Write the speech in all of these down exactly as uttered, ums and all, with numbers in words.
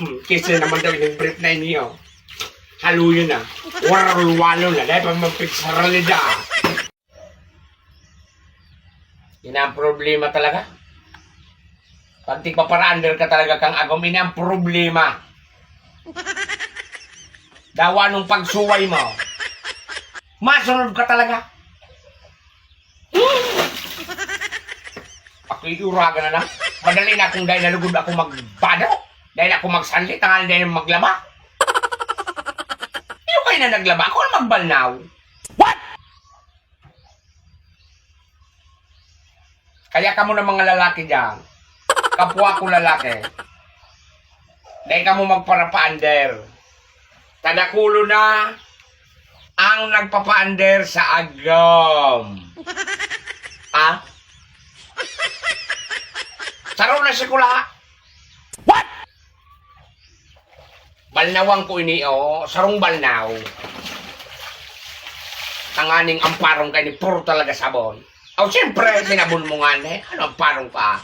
Hmm, kisa naman daw yung brief na ini, oh. Haluyo na. Warwalo na. Dahil pa magpigsaralida. Yan ang problema talaga. Pag tigpaparander ka talaga kang agom, ini ang problema. Dawa nung pagsuway mo. Masunod ka talaga. Pakiuragan na lang. Madali na akong dahil nalugod ako magbado. Dahil ako magsanli, tangal dahil maglaba. Iyo kayo na naglaba. Ako ang magbalnaw. What? Kaya kamo na mga lalaki dyan. Kapwa ko lalaki. Dahil kamo magparapaander. Tadakulo na ang nagpapaander sa agom. Ha? Saro na si Kula. What? Balnawan ko ini, oh. Sarong balnaw. Tanganing ang parong kay ni puro talaga sabon. Aw, siyempre, sinabon mo nga, ne. Ano ang parong ka?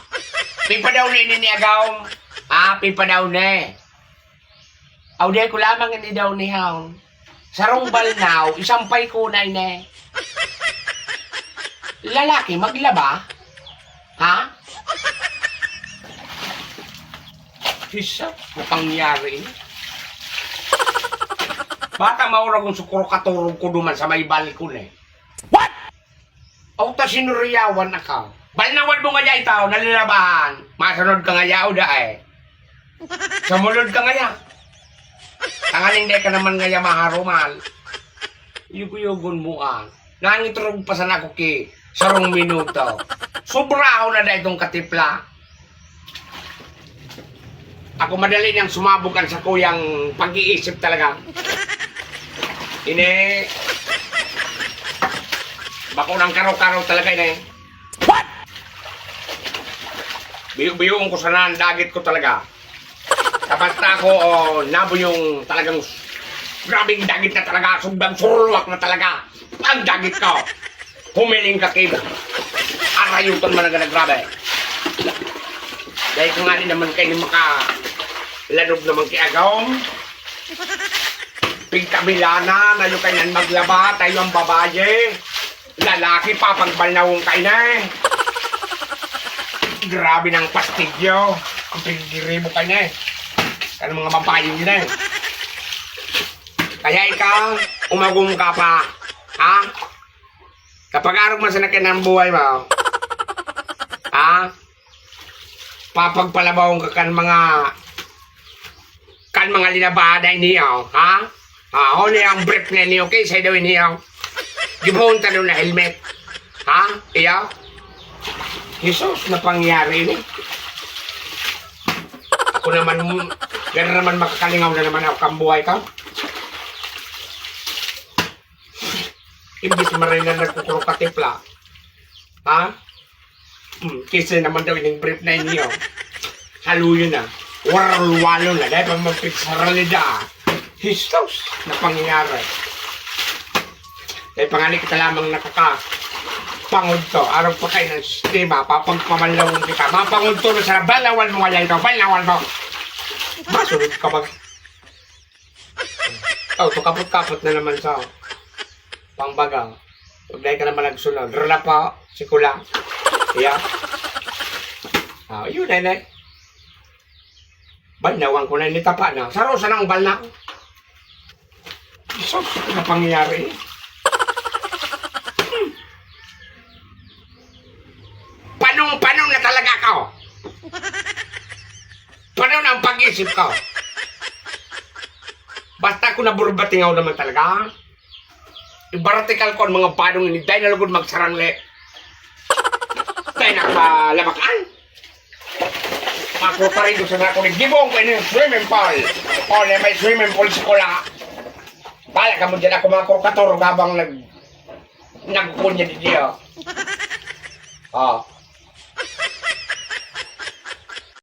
Pipa daw ni ini ni agaw. Ah, pipa daw ni. Aw, di ko lamang ini daw ni haw. Sarong balnaw, isampay ko na ini. Lalaki, maglaba? Ha? Isa, napangyari ini. Bata maurag ang sukuro katurog ko duman sa may balkon eh. What? Aw, ta sinuriyawan na ka. Balnawan mo ngaya itaw, nalalabahan. Masunod ka ngaya o dae. Sumulod ka ngaya. Tanganing di ka naman ngaya maharumal. Yugo-yugon mo, ah. Nangiturog pa sana ako ki sarong minuto. Sobrahon na dai itong katipla. Ako madali nang sumabog ang sakuyang pag-iisip talaga. Ini, bako ng karo-karo talaga ini. What? Biyo-biyoon ko sana ang dagit ko talaga. Sa basta ako, oh, nabo yung talagang grabing dagit na talaga, sobrang surulwak na talaga ang dagit ko. Humiling ka, Kim. Arayutan man ang grabe. Dahil ka nga rin naman kayo maka lanog naman kay agawm. Pigkabilanan, ayo kayo nan maglaba, tayo ang babae. Lalaki, papagbalnawon kayo na eh. Grabe ng pastigyo. Ang pigiribo kayo na eh. Kaya mga babae yun eh. Kaya ikaw, umagum ka pa. Ha? Kapag arog man sa nakin ang buhay mo, ha? Papagpalabawon ka kan mga, kan mga linabada niyo, ha? Ah, huli ang brief na niyo, kaysa daw niyo. Gibohon ta daw na helmet. Ha? Iyo? Jesus, napangyari ini. Ako naman, gano'n naman makakalingaw na naman ako kang buhay ka. Imbis maray na nagkukurong katipla. Ha? Hmm, kisa naman daw ining brief na inyo. Haluyo na. Warwalo na. Dahil pa magpigsaralida. Jesus, napangyari. Dahil pangani kita lamang nakaka pangudto. Araw pa kayo ng sistema. Papagpamanlawon kita. Mapangudto na sa balawal mo ngayon ikaw. Balawal mo. Masunod ka mag Oh, pakapot-kapot na naman sa pangbaga. Huwag na ka naman nagsunod. Rala pa, sikula. Iya. Ah, yun, ay, nay. Balnawan ko na, nitapa na. Saro sa nang balna. Jesus, ano pangyayari? Panong-panon na talaga ako. Panon ang pag-isip ko. Basta ako naburbatingaw naman talaga. Ibaratikal ko ang mga badong ini. Dahil nalugod magsarangli. Dahil nakalabakan. Ako parigo sa nako ni gibong ko ini swimming pool. O, na may swimming pool sa kula. Bala ka mo dyan ako mga kurkator habang nag nagkukunya di diyo. Oh.